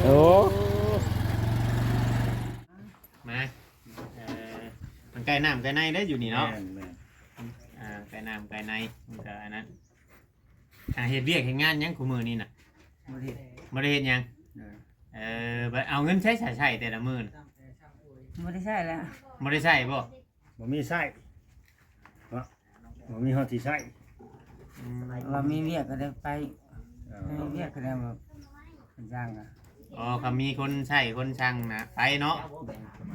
ໂອ້ ມາ ເອີ ມັນໃກ້ນ້ຳໃກ້ໃນເດ້ຢູ່ນີ້ເນາະ ແມ່ນໆ ອ່າ ໃກ້ນ້ຳໃກ້ໃນ ມັນກໍອັນນັ້ນ ອ່າ ເຮັດວຽກເຮັດງານຫຍັງຄູ່ມື້ນີ້ນະ? ບໍ່ໄດ້ເຮັດ ບໍ່ໄດ້ເຮັດຫຍັງ ເອີ ເອີ ບັດເອົາເງິນໃສໃຊ້ແຕ່ລະມື້ນະ? ບໍ່ໄດ້ໃຊ້ແລ້ວ ບໍ່ໄດ້ໃຊ້ບໍ່? ບໍ່ມີໃຊ້ເນາະ ບໍ່ມີຮອດທີ່ໃຊ້ ອືມ ວ່າມີວຽກກໍໄດ້ໄປ ເອີ ມີວຽກກໍໄດ້ແບບເປັນຫຍັງອະ ອໍ ຄັນມີຄົນໃຊ້ຄົນສັ່ງນະໄປເນາະ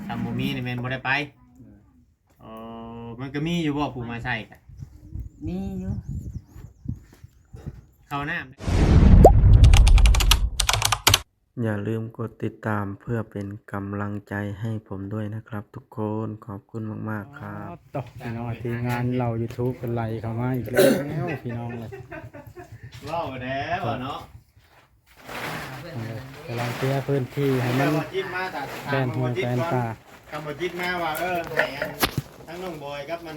ຄັນບໍ່ມີນີ້ແມ່ນບໍ່ໄດ້ໄປ ເອີ ອໍ ມັນກໍມີຢູ່ບໍ່ຜູ້ມາໃຊ້ກະ? ມີຢູ່ ເຂົ້ານ້ຳ อย่าลืมกดติดตามเพื่อเป็นกำลังใจให้ผมด้วยนะครับทุกคน ขอบคุณมากๆครับ ตอ พี่น้อง ทีมงานเหล่ายูทูบก็ไหลเข้ามาอีกแล้วพี่น้องเอ้ย เว้าแล้วเนาะ กำลังเคลียร์พื้นที่ให้มัน บ่จิตมา แปลนหูแปลนตา คำบ่จิตมาว่า เออ ให้อันทั้งน้องบอยกับมัน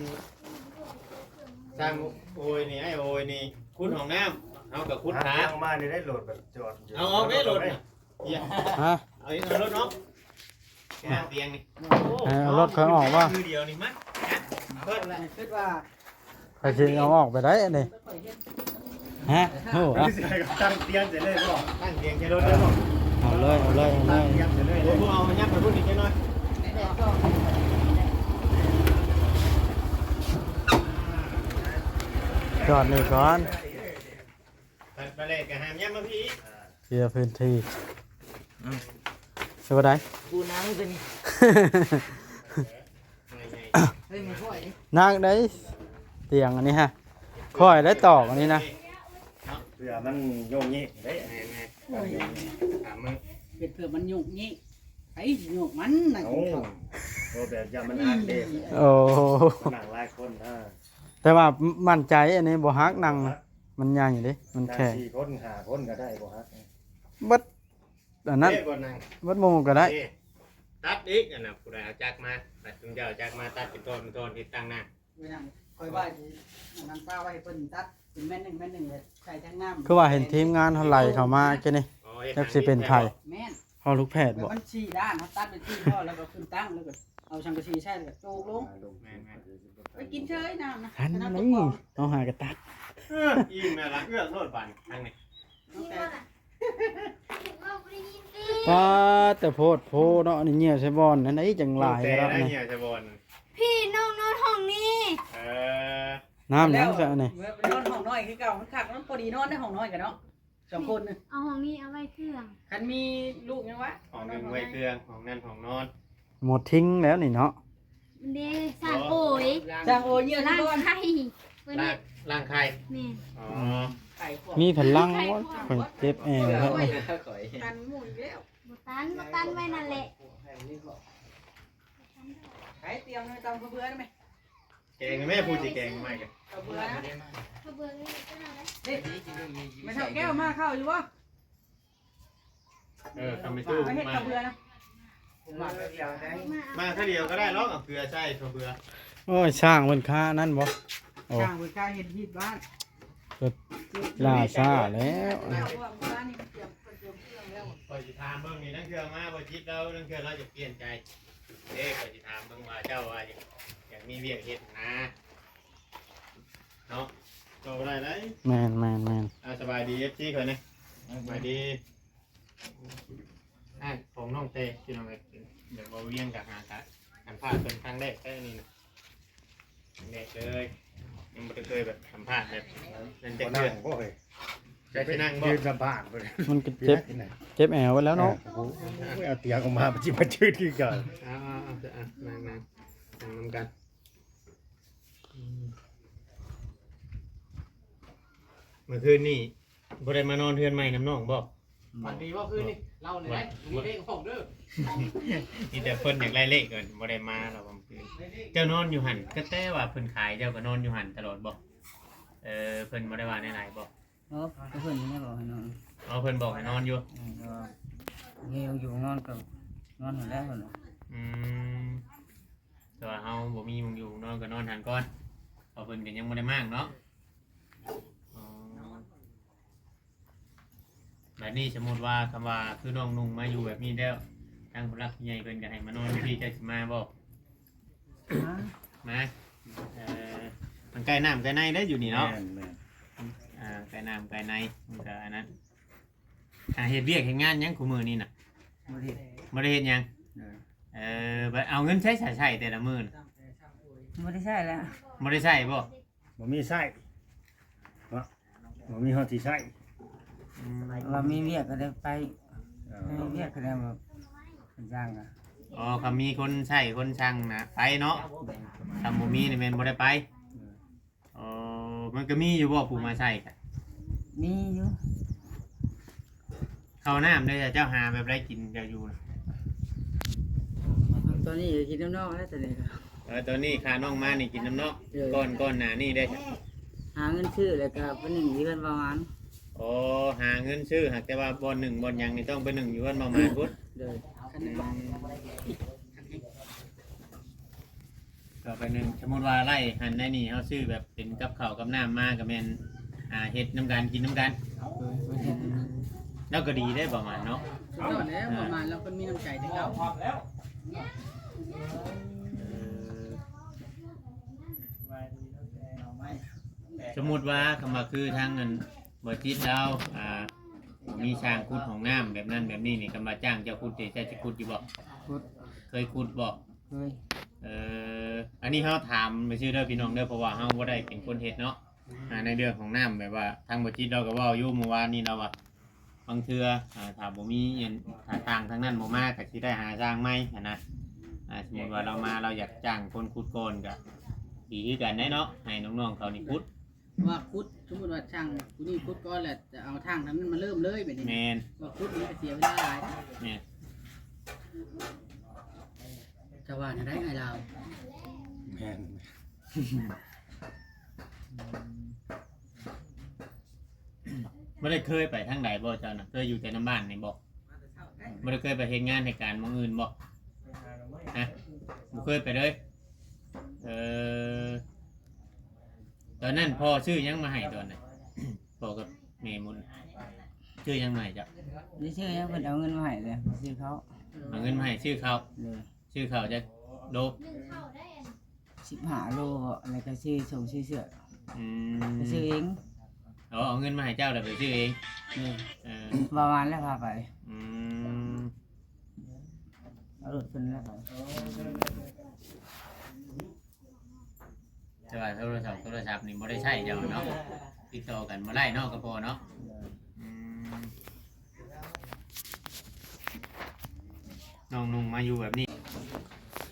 สร้างโอยนี่ ไอ้โอยนี่ ขุดห้องน้ำ เฮาก็ขุดหา ทางมานี่ได้โหลดแบบจอดอยู่ เอาออกได้โหลดน่ะ เดี๋ยว ฮะ เอาอีก เอารถเนาะ ไปหาเตียงนี่ ให้เอารถค่อยออกวะ มือเดียวนี่มา นะ เพิ่นแหละ คิดว่า ข้อยสิเอาออกไปได้อันนี้ ฮะ โอ้ ตั้งเตียงเสร็จเลยบ่ ตั้งเตียงใส่รถเลยบ่ เอาเลย เอาเลย เอาเลย ตั้งเตียงเสร็จเลย โอ้ เอามายัดไปพุ่นอีกจักหน่อย จอดนี่ก่อน ไป ไปเลย ก็ห้ามยัดมาพี่อีก เคลียร์พื้นที่ เอ้า สวัสดี กูนั่งตัวนี้ เฮ้ย ไม่ค่อย นักได้เตียงอันนี้ฮะ ค่อยได้ตอกอันนี้นะ เพื่อมันโยกเยกเด้ แม่นๆ ตามมือ เป็นเพื่อมันโยกเยก ไอ้โยกมันนั่ง โอ้ กินข้าว โอ้ แบบอย่ามันหักเด้ โอ้ มันนั่งหลายคนนะ แต่ว่ามั่นใจอันนี้บ่หัก นั่ง บ่หัก มันใหญ่เด้ มันแข็ง นั่งสี่คนห้าคนก็ได้ บ่หัก เบิด อันนั้น เด้บ่นั่ง เบิดหมู่ก็ได้ นี่ ตัดอีก อันน่ะ ผู้ใดเอาจักรมา บัดซุมเจ้าเอาจักรมาตัดเป็นท่อนเป็นท่อน เฮ็ดตั้งหน้า เวลานั้น ข้อยว่าสิ อันนั้นป้าไว้ให้เพิ่นตัดเป็นแม่นหนึ่งแม่นหนึ่ง เลยใส่ทั้งน้ำ คือว่าเห็นทีมงานเฮาไหลเข้ามาแค่นี้ อ๋อ เฮ็ด จักสิเป็นไผ แม่น ฮอดลูกแพทย์บ่ มันสี่ด้าน เฮาตัดเป็นสี่ท่อน แล้วก็ขึ้นตั้ง แล้วก็เอาสังกะสีใส่ แล้วก็โจกลง แม่นๆ ไปกินเฉยน้ำนะ ทัน น้ำ นี่ ตกคลอง เฮาหากะตัด เออ อิ่มแล้วล่ะ เอื้อกโลดบาดนี้ ทางนี้ ป้าด แต่โพดโพเนาะ อันนี้เหี่ยวใส่บ่อน อันนี้จังหลาย แต่ แล้ว ได้ นี่ เหี่ยวใส่บ่อน พี่น้องนอนห้องนี้ เออ น้ำหยังซะอันนี้ แล้วนอนห้องน้อยคือเก่า มันคัก มันพอดีนอนในห้องน้อยกันเนาะ สองคนน่ะ เอาห้องนี้เอาไว้เครื่อง คันมีลูกยังวะ ห้องหนึ่งไว้เครื่อง ห้องนั้นห้องนอน หมดทิ้งแล้วนี่เนาะ เด้ สร้างโอย สร้างโอยเยี่ยม ล้าง ก่อน ไข่ เพิ่น ล้าง เฮ็ด ล้างไข่ แม่น อ๋อ ไข่ขวด มีพลัง ไข่ขวด วะ ข่อยเจ็บแอวแล้ว ไข่ขวด นี่ ตันหมู่อีกแล้ว บ่ตัน บ่ตันไว้นั่นแหละ ไข่เตรียมเลย ตำข้าวเบื่อได้ไหม แกงแม่ ผู้สิแกงใหม่กัน ข้าวเบื่อนะ ข้าวเบื่อเลย เด้ ไม่เท่าแก้วมาเข้าอยู่บ่ เออ คำไปตู้ มาเฮ็ด มา ข้าวเบื่อนะ มาเทื่อเดียวได้ มาเทื่อเดียวก็ได้หรอก เอาเกลือใส่ข้าวเบื่อ โอ้ย ช่างเพิ่นค้านั่นบ่ โอ้ ช่างเพิ่นค้าเฮ็ดฮีดบ้าน เพิ่นล่าช้าแล้ว แล้วว่ามื้อวานนี้เตรียม เพิ่นเตรียมเครื่องแล้ว ข้อยสิถามเบิ่งนี่ นั่นเทื่อมาบ่จิตแล้ว นั่นเทื่อเราจะเปลี่ยนใจ เด้ ข้อยสิถามเบิ่งว่าเจ้าว่าอยาก อยากมีเวียกเฮ็ดนะ เนาะ ก็บ่ได้ได๋ แม่นๆๆ อ่า สบายดี เอฟซี ข้อยนะ สบายดี อ่า ของน้องเต พี่น้องเอ้ย เดี๋ยวบ่เวียงกับหากัน สัมภาษณ์เป็นครั้งแรกแท้นี่นะ ครั้งแรกเลย ยังบ่ได้เคยแบบสัมภาษณ์แบบนั้นจักเทื่อ บ่นั่งบ่เฮ้ย จะไปนั่งบ่ ยืนสัมภาษณ์บ่ มันก็เจ็บ เจ็บแอวไว้แล้วเนาะ เออ โอ้ย เอาเตียงออกมา มันสิมายืนคือกัน เอาๆๆ อ่ะ นั่งๆ นั่งนำกัน อืม เมื่อคืนนี่บ่ได้มานอนเฮือนใหม่นำน้องบ่ ฝันดีบ่คืนนี่ เล่าหน่อยได้ มีเลขของเด้อ มีแต่เพิ่นอยากได้เลขก่อน บ่ได้มาแล้วเมื่อคืน เจ้านอนอยู่หั่น ก็แต่ว่าเพิ่นขาย เจ้าก็นอนอยู่หั่นตลอดบ่ เออ เพิ่นบ่ได้ว่าแนวใดบ่ เนาะ ก็เพิ่นนี่บอกให้นอน อ๋อ เพิ่นบอกให้นอนอยู่ อืม ก็มีอยู่นอนก็นอนหั่นแหละเพิ่นว่า อืม แต่ว่าเฮาบ่มีหม่องอยู่หม่องนอนก็นอนหั่นก่อน เพราะเพิ่นก็ยังบ่ได้มางเนาะ อ๋อ ບາດນີ້ສົມມຸດວ່າ ຄຳວ່າຄືນ້ອງນຸ່ງມາຢູ່ແບບນີ້ແລ້ວ ທາງຜູ້ຫຼັກຜູ້ໃຫຍ່ເພິ່ນກໍໃຫ້ມານອນຢູ່ພີ້ ເຈົ້າຊິມາບໍ່? ມາ ມາ ເອີ ມັນໃກ້ນ້ຳໃກ້ໃນເດ້ຢູ່ນີ້ເນາະ. ແມ່ນ ແມ່ນ ອ່າ ໃກ້ນ້ຳໃກ້ໃນ ມັນກໍອັນນັ້ນ. ຫາເຮັດວຽກເຮັດງານຫຍັງຄູ່ມື້ນີ້ນະ? ບໍ່ໄດ້ເຮັດ ບໍ່ໄດ້ເຮັດຫຍັງ. ໂດຍ ເອີ ບັດເອົາເງິນໃສໃຊ້ແຕ່ລະມື້ນະ? ບໍ່ໄດ້ໃຊ້ແລ້ວ. ບໍ່ໄດ້ໃຊ້ບໍ່? ບໍ່ມີໃຊ້ເນາະ ບໍ່ມີຮອດທີ່ໃຊ້. ອືມ ວ່າມີວຽກກໍໄດ້ໄປ. ເອີ ມີວຽກກໍໄດ້ແບບເປັນຈັ່ງອະ. ອໍ ຄັນມີຄົນໃຊ້ຄົນສັ່ງນະໄປເນາະ. ແມ່ນ ຄັນບໍ່ມີນີ້ແມ່ນບໍ່ໄດ້ໄປ. ເອີ ອໍ ມັນກໍມີຢູ່ບໍ່ຜູ້ມາໃຊ້ກະ? ມີຢູ່. ເຂົ້ານ້ຳເດ້ ເຈົ້າຫາແບບໃດກິນເຈົ້າຢູ່ນະ? ຕອນນີ້ກໍກິນນຳນ້ອງແລ້ວຕອນນີ້. ເອີ ຕອນນີ້ຂ້ານ້ອງມານີ້ກິນນຳນ້ອງ. ໂດຍ ກ່ອນ ກ່ອນໜ້ານີ້ເດ້? ຫາເງິນຊື້ແລ້ວກໍໄປໜຶ້ງຢູ່ເຮືອນປະມານ. ອໍ ຫາເງິນຊື້ ຫາກແຕ່ວ່າບ່ອນໜຶ້ງບ່ອນຫຍັງນີ້ຕ້ອງໄປໜຶ້ງຢູ່ເຮືອນປະມານພຸ້ນ. ໂດຍ ອືມ ກໍໄປໜຶ້ງ ສົມມຸດວ່າໄລ່ຫັ້ນໄລ່ນີ້ ເຮົາຊື້ແບບເປັນກັບເຂົ້າກັບນ້ຳມາກໍແມ່ນ ອ່າ ເຮັດນຳກັນກິນນຳກັນ. ໂດຍ ແລ້ວກໍດີເດ້ປະມານເນາະ. ສຸດຍອດແລ້ວ ອ່າ ປະມານລາວເພິ່ນມີນ້ຳໃຈແຕ່ເກົ່າ. ເອີ ສົມມຸດວ່າ ຄຳວ່າຄືທາງອັນ ບໍ່ຈິດລາວ ອ່າ ມີຊ່າງຂຸດຫ້ອງນ້ຳແບບນັ້ນແບບນີ້ນີ້ ຄຳວ່າຈ້າງເຈົ້າຂຸດນີ້ ເຈົ້າຊິຂຸດຢູ່ບໍ່? ຂຸດ ເຄີຍຂຸດບໍ່? ເຄີຍ. ເອີ ອັນນີ້ເຮົາຖາມໄປຊື່ເດີພີ່ນ້ອງເດີ ເພາະວ່າເຮົາບໍ່ໄດ້ເປັນຄົນເຮັດເນາະ. ອ່າ ໃນເລື່ອງຂອງນ້ຳ ແບບວ່າທາງບໍ່ຈິດລາວກໍເວົ້າຢູ່ມື້ວານນີ້ ລາວວ່າບາງເທື່ອ ອ່າ ຖ້າບໍ່ມີອັນ ຖ້າຊ່າງທາງນັ້ນບໍ່ມາ ກໍຊິໄດ້ຫາຊ່າງໃໝ່ຫັ້ນນະ. ອ່າ ສົມມຸດວ່າລາວມາ ລາວຢາກຈ້າງຄົນຂຸດກ່ອນ ກໍດີຄືກັນເດ້ເນາະ ໃຫ້ນ້ອງໆເຂົານີ້ຂຸດ. ວ່າຂຸດ ສົມມຸດວ່າຊ່າງຜູ້ນີ້ຂຸດກ່ອນແລ້ວ ຈະເອົາທາງທາງນັ້ນມາເລີ່ມເລີຍແບບນີ້. ແມ່ນ ວ່າຂຸດມັນກໍເສຍເວລາຫຼາຍ. ແມ່ນ ຈະວ່າແນວໃດອ້າຍລາວ? ແມ່ນ ບໍ່ໄດ້ເຄີຍໄປທາງໃດບໍ່ເຈົ້ານະ? ເຄີຍຢູ່ແຕ່ນຳບ້ານນີ້ບໍ່? ບໍ່ໄດ້ເຄີຍໄປເຮັດງານເຮັດການໝ່ອງອື່ນບໍ່? ຮະ? ບໍ່ເຄີຍໄປເລີຍ. ເອີ ຕອນນັ້ນພໍ່ຊື້ຫຍັງມາໃຫ້ຕອນນັ້ນ? ພໍ່ກັບແມ່ບຸນຊື້ຫຍັງມາໃຫ້ເຈົ້າ? ບໍ່ໄດ້ຊື້ຫຍັງ ເພິ່ນເອົາເງິນມາໃຫ້ເລີຍ ຊື້ເຂົ້າ. ເອົາເງິນມາໃຫ້ຊື້ເຂົ້າ. ໂດຍ. ຊື້ເຂົ້າຈັກໂລ? ສິບຫ້າໂລ ແລ້ວກໍຊື້ຖົງຊື້ເສື້ອ. ອືມ ໄປຊື້ເອງ. ອໍ ເອົາເງິນມາໃຫ້ເຈົ້າແລ້ວໄປຊື້ເອງ. ໂດຍ. ເອີ ປະມານແລ້ວພາໄປ. ອືມ ເອົາລົດເພິ່ນແລ້ວໄປ. ແຕ່ວ່າໂທລະສັບ ໂທລະສັບນີ້ບໍ່ໄດ້ໃຊ້ເຈົ້າເນາະ ຕິດຕໍ່ກັນບໍ່ໄດ້ເນາະກັບພໍ່ເນາະ. ອືມ ນ້ອງນຸ່ງມາຢູ່ແບບນີ້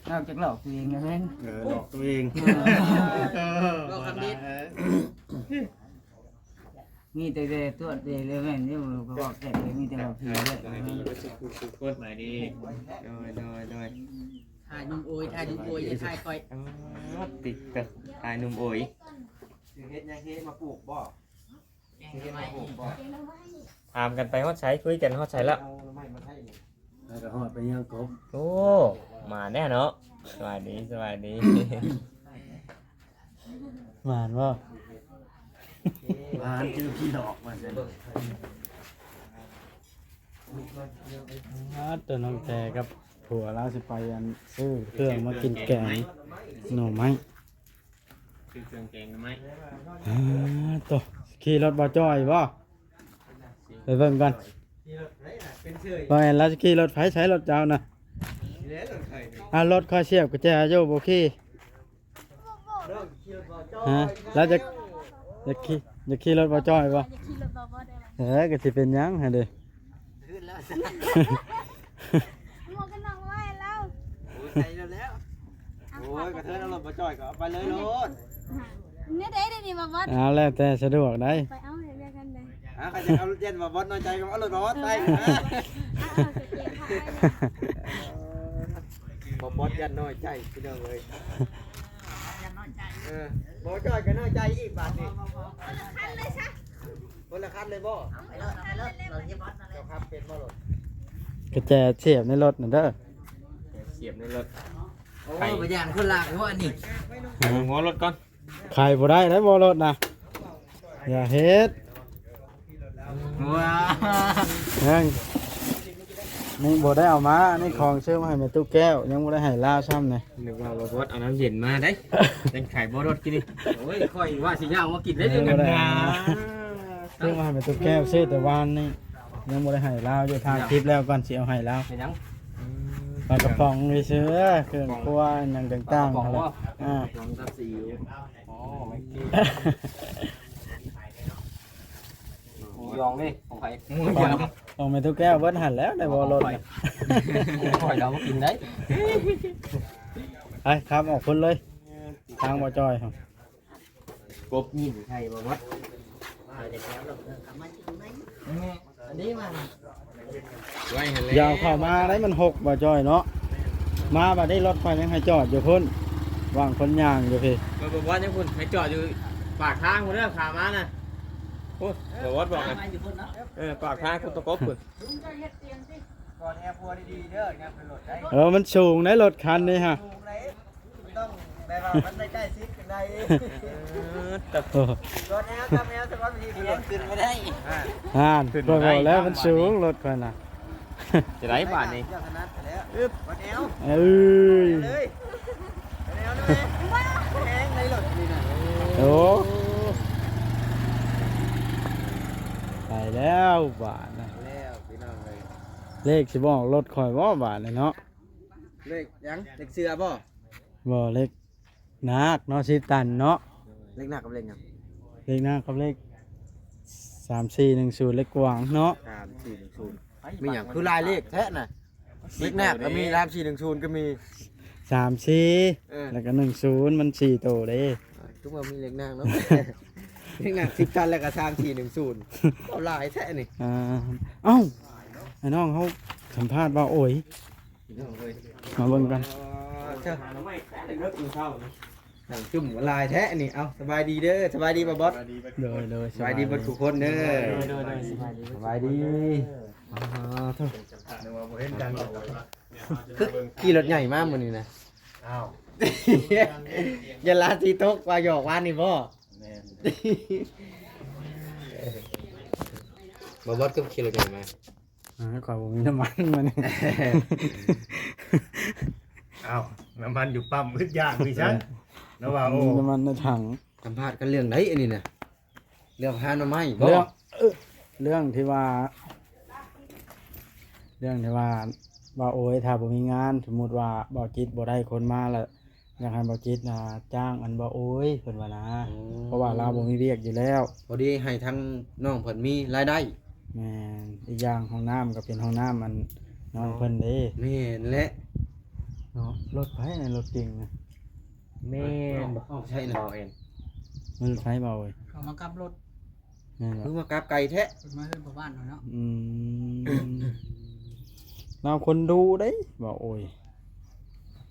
ນອກຈາກຫຼອກຕົວເອງແລ້ວແມ່ນ. ເອີ ຫຼອກຕົວເອງ. ເອີ ເວົ້າຄຳເດັດ. ມີແຕ່ ແຕ່ຕົວະແຕ່ເລີຍແມ່ນຢູ່ ກໍບອກແຕ່ມີແຕ່ເວົ້າຜີເລີຍ. ສະບາຍດີ ສະບາຍດີ. ໂດຍ ໂດຍ ໂດຍ. ຖ່າຍໜຸ່ມໂອຍ ຖ່າຍໜຸ່ມໂອຍ ຢ່າຖ່າຍຂ້ອຍ. ອໍ ຕິດເຕີ ຖ່າຍໜຸ່ມໂອຍ. ຊິເຮັດຫຍັງ ເຮັດມາປູກບໍ່? ຊິເຮັດມາປູກບໍ່? ຖາມກັນໄປຮອດໃສ ຄຸຍກັນຮອດໃສແລ້ວ? ເອົາໜໍ່ໄມ້ມາໃຫ້ນີ້ ແລ້ວກໍຮອດໄປຍັງກົບ. ໂອ້ ມາແນ່ເນາະ. ສະບາຍດີ ສະບາຍດີ. ໝານບໍ່? ໝານ ເຈີຜີຫຼອກວ່າຊັ້ນ. ອາ ຕົວນ້ອງແຕກັບຜົວລາວຊິໄປອັນຊື້ເຄື່ອງມາກິນແກງໜໍ່ໄມ້ ຊື້ເຄື່ອງແກງໜໍ່ໄມ້. ອາ ໂຕ ຂີ່ລົດບໍ່ຈ່ອຍບໍ່? ໄປເບິ່ງກ່ອນ. ບໍ່ແມ່ນລາວຊິຂີ່ລົດໃຜ ໃຊ້ລົດເຈົ້ານະ? ອາ ລົດຂ້ອຍສຽບກະແຈຢູ່ ບໍ່ຂີ່. ຮະ ລາວຈະ ຢາກຂີ່ ຢາກຂີ່ລົດບໍ່ຈ່ອຍບໍ່? ຢາກຂີ່ລົດບໍ່ ບໍ່ໄດ້ວ່າ. ເອີ ກໍຊິເປັນຫຍັງຫັ້ນເດ້. ຄືນແລ້ວ ໝວກກັນນັອກໄວ້ແລ້ວ. ໂອ້ຍ ໃສ່ແລ້ວ. ໂອ້ຍ ກະເທີນເອົາລົດບໍ່ຈ່ອຍກໍເອົາໄປເລີຍໂລດ. ແນວໃດເດນີ້ ບໍ່ບອດ? ເອົາແລ້ວແຕ່ສະດວກໃດ. ໄປເອົາເຮັດວຽກກັນເດ້. ຫາ ຄັນຢາກເອົາລົດ ຢ້ານວ່າບອດນ້ອຍໃຈກໍເອົາລົດບອດໄປ. ເອີ ເອົາ ເອົາ ບໍ່ບອດຢ້ານນ້ອຍໃຈພີ່ນ້ອງເອີຍ. ເອີ ບໍ່ຈ່ອຍກໍນ້ອຍໃຈອີກບາດນີ້. ຄົນລະຄັນເລີຍຊະ. ຄົນລະຄັນເລີຍບໍ່? ເອົາໄປໂລດ ເອົາໄປໂລດ ເຮົາຢຽບຮອດນັ້ນແຫຼະ. ເຈົ້າຂັບເປັນບໍ່ລົດ? ກະແຈສຽບໃນລົດນັ້ນເດີ. ແຈສຽບໃນລົດ. ໂອ້ຍ ບໍ່ຢ້ານຄົນລາກບໍ່ອັນນີ້. ເອົາຫົວລົດກ່ອນ. ໄຂບໍ່ໄດ້ໄດ໋ບໍ່ລົດນະ. ຢ່າເຮັດ. ວ້າ ຍັງ ນີ້ບໍ່ໄດ້ເອົາມາ ນີ້ຂອງຊື້ມາໃຫ້ແມ່ຕູ້ແກ້ວ ຍັງບໍ່ໄດ້ໃຫ້ລາວຊ້ຳນະ. ນຶກວ່າບໍ່ບອດເອົານ້ຳເຢັນມາໄດ໋ ຍັງຂາຍບໍ່ລົດກິນນີ້. ໂອ້ຍ ຂ້ອຍວ່າຊິຍ່າງມາກິນໄດ້ ເອີ ຈັ່ງນັ້ນນະ ຊື້ມາໃຫ້ແມ່ຕູ້ແກ້ວ ຊື້ແຕ່ວານນີ້ ຍັງບໍ່ໄດ້ໃຫ້ລາວຢູ່. ຖ່າຍຄລິບແລ້ວກ່ອນ ຊິເອົາໃຫ້ລາວ. ເປັນຫຍັງ? ປາກະປ໋ອງນີ້ເຊື່ອ ເຄື່ອງຄົວຫຍັງຕ່າງໆ ປາກະປ໋ອງ ຫັ້ນແຫຼະ. ບໍ່? ອ່າ ສອງກັບສີ່. ອໍ ໂອເຄ. ໝູຢອງເດ້ ຂອງໃຜ? ໝູຢອງ ຂອງແມ່ຕູ້ແກ້ວເບິດຫັ້ນແຫຼ້ວ ໄດ້ບໍ່ລົດ. ຂ້ອຍ ຂ້ອຍເອົາມາກິນໄດ໋. ໄປ ຂັບອອກພຸ້ນເລີຍ ທາງບໍ່ຈ່ອຍ. ກົບຍິງໃສ່ບໍ່ໝົດ. ອັນນີ້ມາ ໄວ້ຫັ້ນແຫຼະ ຢ່າເອົາເຂົ້າມາໄດ໋ ມັນຫົກບໍ່ຈ່ອຍເນາະ. ມາບັດນີ້ລົດຂ້ອຍຍັງໃຫ້ຈອດຢູ່ພຸ້ນ ຫວ່າງຄົນຍ່າງຢູ່ພີ້. ບໍ່ ບໍ່ ບໍ່ ຍັງພຸ້ນ ໃຫ້ຈອດຢູ່ປາກທາງພຸ້ນເດີ ຂາມານະ. ໂອ້ຍ ບໍ່ ບໍ່ ບອກນະ ເອີ ປາກທາງຄຸນຕະກົບພຸ້ນ. ເອີ ມັນສູງໄດ໋ ລົດຄັນນີ້ຮະ ສູງໄດ໋. ຕ້ອງແບບວ່າມັນໃກ້ໆຊິດກັນໄດ້. ເອີ ໂອ້ ລົດແອວ ກັບແອວ ສະບັບດີ ຂຶ້ນບໍ່ໄດ້. ຫັ້ນ ຂ້ອຍບອກແລ້ວມັນສູງ ລົດຂ້ອຍນະ. ຈະໄດ້ບາດນີ້ ເຈົ້າຖະໜັດແລ້ວ. ອຶບ ລົດແອວ ເອີຍ ເລີຍ ລົດແອວນະ ແຮງໃນລົດນີ້ນະ. ໂອ້ ໄປແລ້ວບາດນະ ແລ້ວພີ່ນ້ອງເອີຍ. ເລກຊິບອກລົດຂ້ອຍບໍ່ບາດນີ້ເນາະ? ເລກຫຍັງ? ເລກເສືອບໍ່? ບໍ່ ເລກນາກເນາະ ຊີຕັນເນາະ. ເລກນາກກັບເລກຫຍັງ? ເລກນາກກັບເລກສາມສີ່ໜຶ່ງສູນ ເລກກວາງເນາະ. ສາມສີ່ໜຶ່ງສູນ ມີຫຍັງຄືຫຼາຍເລກແທ້ນະ? ເລກນາກກໍມີ ສາມສີ່ໜຶ່ງສູນກໍມີ ສາມສີ່ ເອີ ແລ້ວກໍໜຶ່ງສູນ ມັນສີ່ໂຕເດ້. ຄືວ່າມີເລກນາກເນາະ ເລກນາກສິບຕັນ ແລ້ວກໍສາມສີ່ໜຶ່ງສູນ ເວົ້າຫຼາຍແທ້ນີ້. ອ່າ ເອົ້າ ໄອ້ນ້ອງເຮົາສຳພາດວ່າ ໂອ້ຍ ພີ່ນ້ອງເອີຍ ມາເບິ່ງກັນ. ອໍ ເຈົ້າ ນັ່ງຈຸ້ມກັນຫຼາຍແທ້ນີ້. ເອົ້າ ສະບາຍດີເດີ ສະບາຍດີບ່າວບອດ. ໂດຍ ໂດຍ ສະບາຍດີເບິດທຸກຄົນເດີ. ໂດຍ ໂດຍ ໂດຍ ສະບາຍດີ ສະບາຍດີ. ອໍ ໂທ້ ນຶກວ່າບໍ່ເຫັນກັນ ຄືຂີ່ລົດໃຫຍ່ມາມື້ນີ້ນະ. ອ້າວ ຢ່າລາຊິຕົກວ່າຫຍອກວານນີ້ບໍ່? ແມ່ນ ບ່າວບອດກໍຂີ່ລົດໃຫຍ່ມາ. ອ່າ ຂ້ອຍບໍ່ມີນ້ຳມັນມື້ນີ້. ອ້າວ ນ້ຳມັນຢູ່ປ້ຳ ອຶດຢາກຄືຊັ້ນ ເອີ ແລ້ວວ່າ ບໍ່ມີ ໂອ້ ນ້ຳມັນໃນຖັງ. ສຳພາດກັນເລື່ອງໃດອັນນີ້ນະ? ເລື່ອງຫາໜໍ່ໄມ້ບໍ່? ເລື່ອງ ເອີ ເລື່ອງທີ່ວ່າ ເລື່ອງທີ່ວ່າ ວ່າ ໂອ້ຍ ຖ້າບໍ່ມີງານ ສົມມຸດວ່າບ່າວຈິດບໍ່ໄດ້ຄົນມາລະ ຢາກໃຫ້ບ່າວຈິດນະຈ້າງອັນບ່າວໂອ້ຍ ເພິ່ນວ່ານະ. ອໍ ເພາະວ່າລາວບໍ່ມີວຽກຢູ່ແລ້ວ ພໍດີໃຫ້ທາງນ້ອງເພິ່ນມີລາຍໄດ້. ແມ່ນ ອີກຢ່າງຫ້ອງນ້ຳກໍເປັນຫ້ອງນ້ຳອັນນ້ອງເພິ່ນເດ້. ແມ່ນແຫຼະເນາະ. ລົດໃຜນະ? ລົດເກັງນະ. ແມ່ນບໍ່? ເອົາໃສ່ນະ ເອົາເອງ ມັນລົດໃຜບໍ່ເອີຍ? ເຂົາມາກັບລົດ. ແມ່ນບໍ່? ຄືມາກັບໄກແທ້? ເພິ່ນມາເຮືອນພໍ່ບ້ານເຮົາເນາະ. ອືມ ລາວຄົນດຸເດ້ ບໍ່ໂອ້ຍ.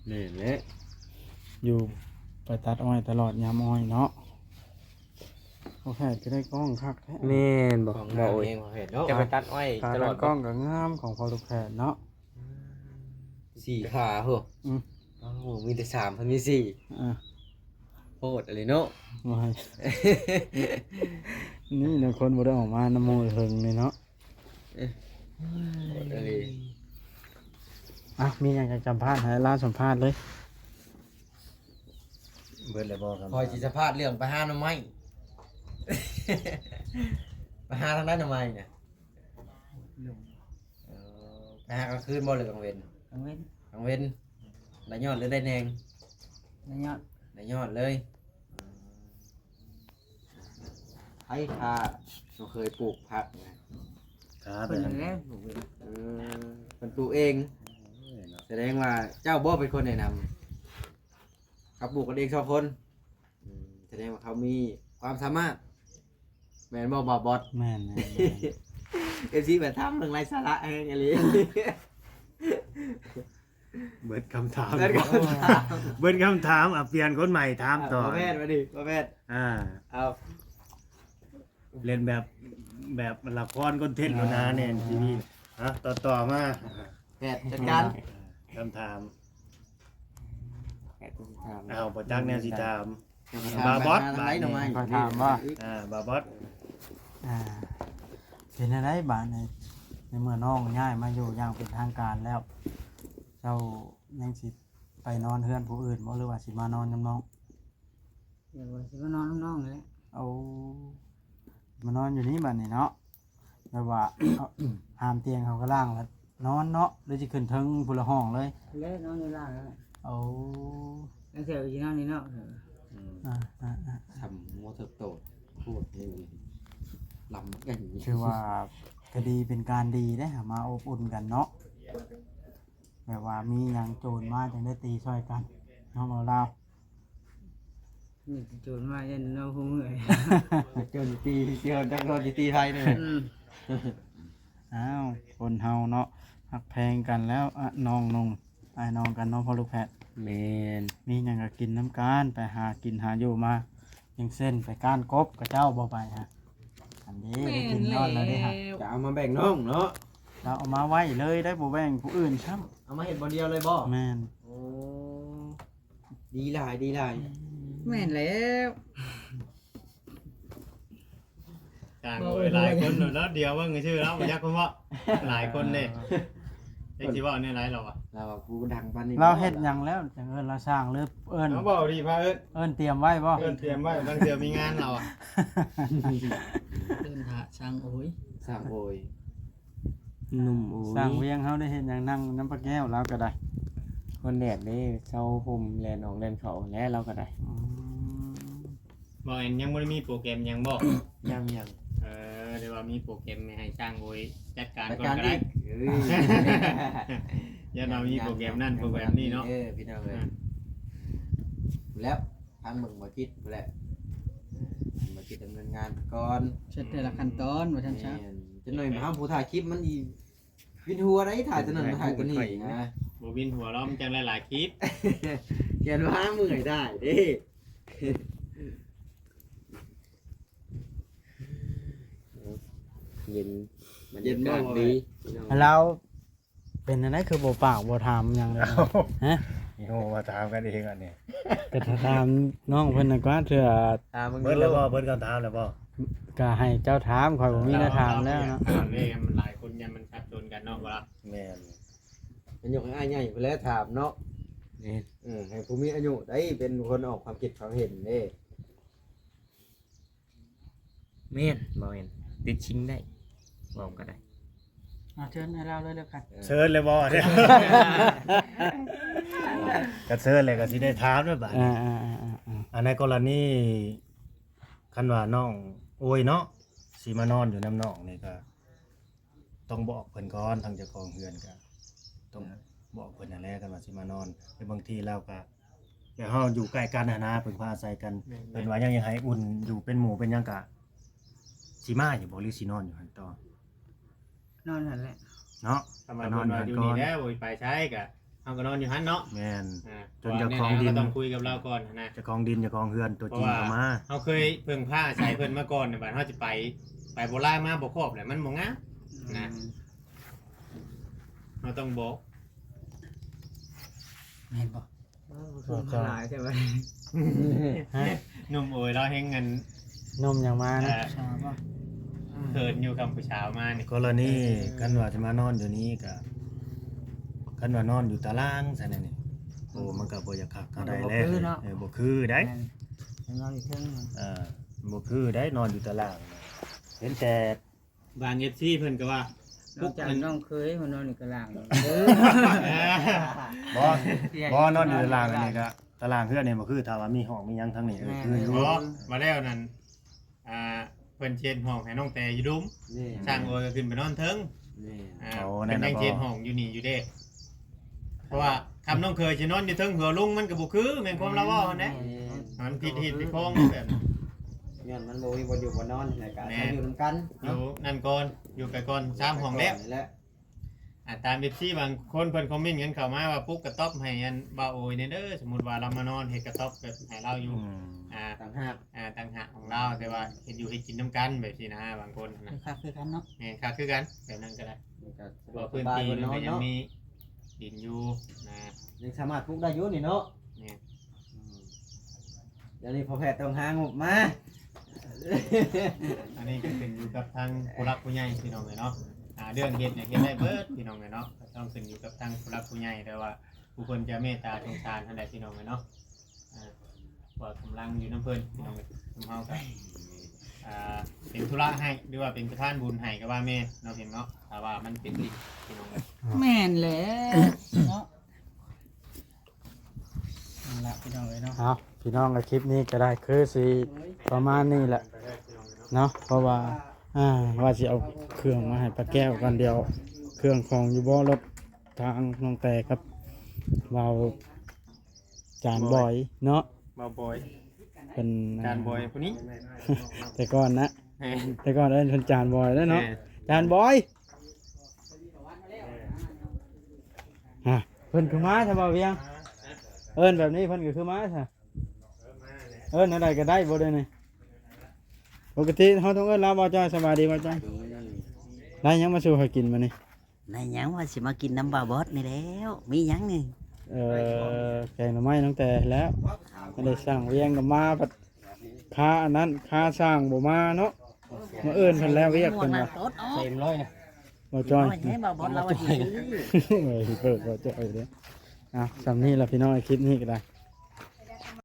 ແມ່ນແຫຼະ ຢູ່ໄປຕັດອ້ອຍຕະຫຼອດຍາມອ້ອຍເນາະ. ພໍ່ແພດກໍໄດ້ກ້ອງຄັກແທ້. ແມ່ນບໍ່? ກ້ອງ ບໍ່ໂອ້ຍ ພໍ່ແພດເນາະ. ຈະໄປຕັດອ້ອຍຕະຫຼອດ ຂາຕັ້ງກ້ອງກໍງາມຂອງພໍ່ລູກແພດເນາະ. ສີ່ຂາໂຫ. ອືມ ໂອ້ ມີແຕ່ສາມ ເພິ່ນມີສີ່. ອ່າ ໂພດອີ່ຫຼີເນາະ. ໂອ້ຍ ນີ້ນະ ຄົນບໍ່ໄດ້ອອກມານຳໝູ່ເຖິງນີ້ເນາະ. ເອີ ໂພດອີ່ຫຼີ. ອ່ະ ມີຫຍັງຈະສຳພາດໃຫ້ລາວສຳພາດເລີຍ. ເບິດແລ້ວບໍ່? ຂ້ອຍຊິສຳພາດເລື່ອງໄປຫາໜໍ່ໄມ້ ໄປຫາທາງໃດໜໍ່ໄມ້ນະ? ເອີ ໄປຫາກາງຄືນບໍ່ ຫຼືກາງເວັນ? ກາງເວັນ. ກາງເວັນ ໄດ້ຍອດ ຫຼືໄດ້ແໜງ? ໄດ້ຍອດ. ໄດ້ຍອດເລີຍ. ໃຜພາ ບໍ່ເຄີຍປູກຜັກນະ? ເພິ່ນແຫຼະປູກເອງ. ເອີ ເພິ່ນປູກເອງ. ສະແດງວ່າເຈົ້າບໍ່ເປັນຄົນແນະນຳ ເຂົາປູກກັນເອງສອງຄົນ. ອືມ ສະແດງວ່າເຂົາມີຄວາມສາມາດ ແມ່ນບໍ່ ບ່າວບອດ? ແມ່ນ ແມ່ນ ແມ່ນ. ເອັຟຊີ ມາຖາມເລື່ອງໄຮ້ສາລະແຮງອີ່ຫຼີ. ເບິດຄຳຖາມ ເບິດຄຳຖາມ ເບິດຄຳຖາມ. ອ່ະ ປ່ຽນຄົນໃໝ່ຖາມຕໍ່. ບໍ່ແມ່ນ ບໍ່ແມ່ນ. ອ່າ ເອົາ ເລ່ນແບບ ແບບລະຄອນຄອນເທັນໂລດນະ ແນນທີວີ. ອ່າ ອ່ະ ຕໍ່ໆມາ ແພດຈັດການ. ຄຳຖາມ ແພດຈະຖາມ. ອ້າວ ບໍ່ຈັກແນວຊິຖາມ. ບ່າວບອດ ບາດນີ້ ຂ້ອຍຖາມວ່າ ອ່າ ບ່າວບອດ ອ່າ ເປັນແນວໃດບາດນີ້ ໃນເມື່ອນ້ອງຍ້າຍມາຢູ່ຢ່າງເປັນທາງການແລ້ວ ເຈົ້າຍັງຊິໄປນອນເຮືອນຜູ້ອື່ນບໍ່ ຫຼືວ່າຊິມານອນນຳນ້ອງ? ດຽວວ່າຊິມານອນນຳນ້ອງນີ້ແຫຼະ. ໂອ້ ມານອນຢູ່ນີ້ບາດນີ້ເນາະ ແບບວ່າ ຫາມຕຽງເຂົາກະລ່າງແລ້ວນອນເນາະ ຫຼືຊິຂຶ້ນເທິງພຸ້ນລະຫ້ອງເລີຍ? ແລ້ວນອນຢູ່ລ່າງນັ້ນແຫຼະ. ໂອ້ ຕັ້ງແຕ່ຊິນອນນີ້ເນາະ. ອືມ ອ່າໆໆ ສ່ຳຫົວເຖິກໂຕດໂພດນີ້ ລຳກັນ. ຖືວ່າກະດີ ເປັນການດີເດ້ ມາອົບອຸ່ນກັນເນາະ ແບບວ່າມີຫຍັງໂຈນມາຈັ່ງໄດ້ຕີຊ່ອຍກັນເນາະ ເວົ້າລາວ. ນີ້ໂຈນມາຢ້ານນ້ອງຜູ້ເມື່ອຍ ໂຈນຕີ ເຈົ້າຈັກໂດນຊິຕີໃຜນີ້. ອືມ ອ້າວ ຄົນເຮົາເນາະ ຮັກແພງກັນແລ້ວ ອະ ນ້ອງນຸ່ງ ອ້າຍນ້ອງກັນເນາະ ພໍ່ລູກແພດ. ແມ່ນ ມີຫຍັງກະກິນນຳກັນ ໄປຫາກິນຫາຢູ່ມາ ຢ່າງເຊັ່ນ ໄປກ້ານກົບ ຂະເຈົ້າບໍ່ໄປຫະ ອັນນີ້ໄດ້ກິນນອນແລ້ວເດ້ຫະ. ຈະເອົາມາແບ່ງນ້ອງເນາະ ລາວເອົາມາໄວ້ເລີຍໄດ໋ ບໍ່ແບ່ງຜູ້ອື່ນຊ້ຳ. ເອົາມາເຮັດບ່ອນດຽວເລີຍບໍ່? ແມ່ນ. ໂອ້ ດີຫຼາຍ ດີຫຼາຍ. ແມ່ນແລ້ວ ຈ້າງໂອ້ຍ ຫຼາຍຄົນໂລດເນາະ ດຽວເບິ່ງຊື່ລາວບໍ່ຈັກຄົນເວົ້າ ຫຼາຍຄົນເດ້. ເອີ ຈັກຊິເວົ້າແນວໃດລາວວ່າ ລາວວ່າຜູ້ດັງປານນີ້ ລາວເຮັດຫຍັງແລ້ວຈັ່ງເອີ້ນລາວຊ່າງ ຫຼືເອີ້ນ ເອົາ ເວົ້າດີພາເອີ້ນ ເອີ້ນຕຽມໄວ້ບໍ່? ເອີ້ນຕຽມໄວ້ ບາງເທື່ອມີງານລາວອະ ເອີ້ນພະຊ່າງໂອ້ຍ ຊ່າງໂອ້ຍ. ໜຸ່ມໂອ້ຍ ຊ່າງວຽງເຮົາໄດ້ເຮັດຫຍັງ ນັ່ງນຳປາແກ້ວລາວກະໄດ້ ຄົນແດດເດ້ ເຊົາຫົ່ມແລ່ນອອກແລ່ນເຂົ້າແລ້ວລາວກະໄດ້. ອືມ ບໍ່ແມ່ນ ຍັງບໍ່ໄດ້ມີໂປຣແກຣມຫຍັງບໍ່? ຍັງໆ. ເອີ ແຕ່ວ່າມີໂປຣແກຣມໃຫ້ຊ່າງໂອ້ຍຈັດການກ່ອນກະໄດ້. ເອີ ຢ້ານວ່າມີໂປຣແກຣມນັ້ນໂປຣແກຣມນີ້ເນາະ. ເອີ ພີ່ນ້ອງເອີຍ ແລ້ວ ທາງເບິ່ງບໍ່ຈິດພຸ້ນແຫຼະ ເອີ ບໍ່ຈິດດຳເນີນງານກ່ອນ ເຮັດແຕ່ລະຂັ້ນຕອນວ່າຊັ້ນຊະ. ແມ່ນ ຈັກໜ້ອຍມາຫາຜູ້ຖ່າຍຄລິບມັນອີກ ວິນຫົວໄດ໋ ຖ່າຍຕົວນັ້ນມາຖ່າຍຕົວນີ້ນະ. ບໍ່ວິນຫົວລອກ ມັນຈັ່ງຫຼາຍໆຄລິບ ຢ້ານວ່າເມື່ອຍໄດ້ເດ້. ເຢັນ ບັນຍາກາດດີ ເຢັນບໍ່? ພີ່ນ້ອງ ລາວ ເປັນຈັ່ງໃດຄືບໍ່ປາກບໍ່ຖາມຫຍັງເລີຍ? ຮະ? ມີຮູ້ວ່າຖາມກັນເອງອັນນີ້ ກະຖາມນ້ອງເພິ່ນນະກວ່າເທື່ອ. ຖາມເບິ່ງ ເບິດແລ້ວບໍ່? ເບິດຄຳຖາມແລ້ວບໍ່? ກະໃຫ້ເຈົ້າຖາມ ຂ້ອຍບໍ່ມີແນວຖາມແລ້ວເນາະ. ເອີ ມັນຫຼາຍຄົນ ຢ້ານມັນສັບສົນກັນເນາະ ບໍ່ລະ? ແມ່ນ ອາຍຸໃຫ້ອ້າຍໃຫຍ່ພຸ້ນແຫຼະຖາມເນາະ. ແມ່ນ ເອີ ໃຫ້ຜູ້ມີອາຍຸໄດ້ເປັນຄົນອອກຄວາມຄິດຄວາມເຫັນເດ້. ແມ່ນ ບໍ່ແມ່ນ ຕິດຊິງໄດ້ ເວົ້າກະໄດ້. ເອົາ ເຊີນໃຫ້ລາວເລີຍແລ້ວກັນ. ເຊີນເລີຍບໍ່? ກະເຊີນແລ້ວກະຊິໄດ້ຖາມແລ້ວບາດນີ້. ອ່າໆໆໆ ອັນໃນກໍລະນີ ຄັນວ່ານ້ອງໂອຍເນາະ ຊິມານອນຢູ່ນຳນ້ອງນີ້ກະ ຕ້ອງບອກເພິ່ນກ່ອນ ທາງເຈົ້າຂອງເຮືອນກະຕ້ອງບອກເພິ່ນຫັ້ນແຫຼະ ຄັນວ່າຊິມານອນ. ແຕ່ບາງທີລາວກະ ແບບເຮົາຢູ່ໃກ້ກັນຫັ້ນນະ ເພິ່ງພາອາໄສກັນ. ແມ່ນໆ ເພິ່ນວ່າຍັງຢາກໃຫ້ອຸ່ນຢູ່ເປັນໝູ່ເປັນຫຍັງກະ ຊິມາຢູ່ບໍ່ ຫຼືຊິນອນຢູ່ຫັ້ນຕໍ່? ນອນຫັ້ນແຫຼະເນາະ. ຄັນວ່າເພິ່ນວ່າຢູ່ນີ້ແຫຼະ ບໍ່ໄປໃສກະ ເຮົາກະນອນຢູ່ຫັ້ນເນາະ. ແມ່ນ ອ່າ ຈົນເຈົ້າຂອງດິນ ເຮົາຕ້ອງຄຸຍກັບລາວກ່ອນຫັ້ນນະ ເຈົ້າຂອງດິນເຈົ້າຂອງເຮືອນຕົວຈິງເຂົ້າມາ. ເຮົາເຄີຍເພິ່ງພາອາໄສເພິ່ນມາກ່ອນ ບາດເຮົາຊິໄປ ໄປບໍ່ລາມາບໍ່ຄອບແຫຼະ ມັນບໍ່ງາມນະ. ອືມ ເຮົາຕ້ອງບອກ ແມ່ນບໍ່? ໂອ້ ໂອ້ ຫຼາຍແທ້ເວີຍ. ຮະ? ໜຸ່ມໂອຍ ລາວແຮງອັນ ໜຸ່ມຫຍັງມານະ? ເອີ ຜູ້ສາວບໍ່? ເຂີນຢູ່ກັບຜູ້ສາວມານີ້. ກໍລະນີ ເອີ ຄັນວ່າຊິມານອນຢູ່ນີ້ກະ ຄັນວ່ານອນຢູ່ຕາລາງຊັ້ນນີ້ ໂອ້ ມັນກະບໍ່ຢາກຄັກເທົ່າໃດແຫຼະ. ບໍ່ຄືເນາະ. ເອີ ບໍ່ຄືໄດ໋. ແມ່ນ ນອນຢູ່ເທິງ. ເອີ ບໍ່ຄືໄດ໋ ນອນຢູ່ຕາລາງ ເຫັນແຕ່ ບາງເອັຟຊີເພິ່ນກະວ່າ ນອກຈາກນ້ອງເຄີຍ ເພິ່ນນອນຢູ່ຕາລາງ. ບໍ່ ບໍ່ ນອນຢູ່ຕາລາງອັນນີ້ກະ ຕາລາງເຮືອນນີ້ບໍ່ຄື ຖ້າວ່າມີຫ້ອງມີຫຍັງທາງນີ້ ເອີ ຄືຢູ່. ບໍ່ ວ່າແລ້ວນັ້ນ ອ່າ ເພິ່ນຊິເຮັດຫ້ອງໃຫ້ນ້ອງແຕຢູ່ລຸ່ມ ແມ່ນ ຊ່າງໂອຍກະຂຶ້ນໄປນອນເທິງ. ແມ່ນ ອ່າ ໂອ້ ເພິ່ນຍັງຊິເຮັດຫ້ອງຢູ່ນີ້ຢູ່ເດ້. ເພາະວ່າຄັນນ້ອງເຄີຍຊິນອນຢູ່ເທິງເຮືອລຸງ ມັນກະບໍ່ຄື ແມ່ນຄວາມລາວເວົ້າຫັ້ນແຫຼະ. ແມ່ນ ມັນຜິດຮີດຜິດຄອງແບບ ຍ້ອນມັນບໍ່ມີບ່ອນຢູ່ບ່ອນນອນ ແລ້ວກະ ແມ່ນ ໃຫ້ຢູ່ນຳກັນ ຢູ່ນັ້ນກ່ອນ ຢູ່ໄປກ່ອນ ສາມຫ້ອງແລ້ວ. ອ່າ ຕາມເອັຟຊີບາງຄົນເພິ່ນຄອມເມັນກັນເຂົ້າມາວ່າ ປຸກກະຕ໊ອບໃຫ້ອັນບ່າວໂອຍແດ່ເດີ ສົມມຸດວ່າລາວມານອນ ເຮັດກະຕ໊ອບໃຫ້ລາວຢູ່. ອືມ ອ່າ ຕ່າງຫາກ ອ່າ ຕ່າງຫາກຂອງລາວ ແຕ່ວ່າເຮັດຢູ່ເຮັດກິນນຳກັນແບບຊີ້ນະ ບາງຄົນນະ. ຄັກຄືກັນເນາະ. ແມ່ນ ຄັກຄືກັນ ແບບນັ້ນກະໄດ້. ມັນກະ ເພາະພື້ນທີ່ມັນກະຍັງມີດິນຢູ່ນະ ຍັງສາມາດປູກໄດ້ຢູ່ນີ້ເນາະ. ແມ່ນ ອືມ ດຽວນີ້ພໍ່ແພດຕ້ອງຫາງົບມາ ອັນນີ້ກໍຂຶ້ນຢູ່ກັບທາງຜູ້ຫຼັກຜູ້ໃຫຍ່ພີ່ນ້ອງເອີຍເນາະ. ອ່າ ເລື່ອງເຮັດນີ້ເຮັດໄດ້ເບິດພີ່ນ້ອງເອີຍເນາະ, ກໍຕ້ອງຂຶ້ນຢູ່ກັບທາງຜູ້ຫຼັກຜູ້ໃຫຍ່ ແຕ່ວ່າຜູ້ເພິ່ນຈະເມດຕາສົງສານຫັ້ນແຫຼະພີ່ນ້ອງເອີຍເນາະ. ອ່າ ວ່າກຳລັງຢູ່ນຳເພິ່ນພີ່ນ້ອງເອີຍ, ຊຸມເຮົາກໍ ອ່າ ເປັນທຸລະໃຫ້ ຫຼືວ່າເປັນປະທານບຸນໃຫ້ກໍວ່າແມ່ນເນາະ ເຫັນເນາະ, ຖ້າວ່າມັນເປັນຈິງພີ່ນ້ອງເອີຍ. ແມ່ນແຫຼະເນາະ. ນັ້ນລະພີ່ນ້ອງເອີຍເນາະ. ເອົາ ພີ່ນ້ອງເອີຍ ຄລິບນີ້ກໍໄດ້ຄືຊິປະມານນີ້ແຫຼະເນາະ, ເພາະວ່າ ອ່າ ວ່າຊິເອົາເຄື່ອງມາໃຫ້ປ້າແກ້ວກ່ອນ, ດຽວເຄື່ອງຂອງຢູ່ບໍ່ລົດ ທາງນ້ອງແຕ່ກັບບ່າວຈານບອຍເນາະ, ບ່າວບອຍ ເພິ່ນ ຈານບອຍຜູ້ນີ້ ແຕ່ກ່ອນນະ ແມ່ນ ແຕ່ກ່ອນເອີ້ນເພິ່ນຈານບອຍແລ້ວເນາະ ແມ່ນ ຈານບອຍ. ຮະ ເພິ່ນຄືມາຊະ ບ່າວວຽງ? ເອີ້ນແບບນີ້ເພິ່ນກໍຄືມາຊະ. ເອີ້ນແນວໃດກໍໄດ້ບໍ່ ດຽວນີ້? ປົກກະຕິເຮົາຕ້ອງເອີ້ນລາວ ບ່າວຈ້ອຍ. ສະບາຍດີ ບ່າວຈ້ອຍ. ໄດ້ຫຍັງມາສູ່ຂ້ອຍກິນມື້ນີ້? ໄດ້ຫຍັງ ວ່າຊິມາກິນນຳບ່າວບອດນີ້ແຫຼ້ວ. ມີຫຍັງນີ້? ເອີ ແກງໜໍ່ໄມ້ນ້ອງແຕ່ແລ້ວ. ໄດ້ສ້າງວຽງກໍມາ ພັດຄາອັນນັ້ນ ຄາສ້າງບໍ່ມາເນາະ. ມື້ອື່ນເພິ່ນແລ້ວວຽກເພິ່ນວ່າ. ໃສ່ເອັມຮ້ອຍນະ ບ່າວຈ້ອຍ. ບໍ່ໃຫ້ບ່າວບອດລາວວ່າຊິຊື້. ເອີ ເປີດບ່າວຈ້ອຍເດ້. ອ່ະ ສ່ຳນີ້ລະພີ່ນ້ອງ ຄລິບນີ້ກໍໄດ້.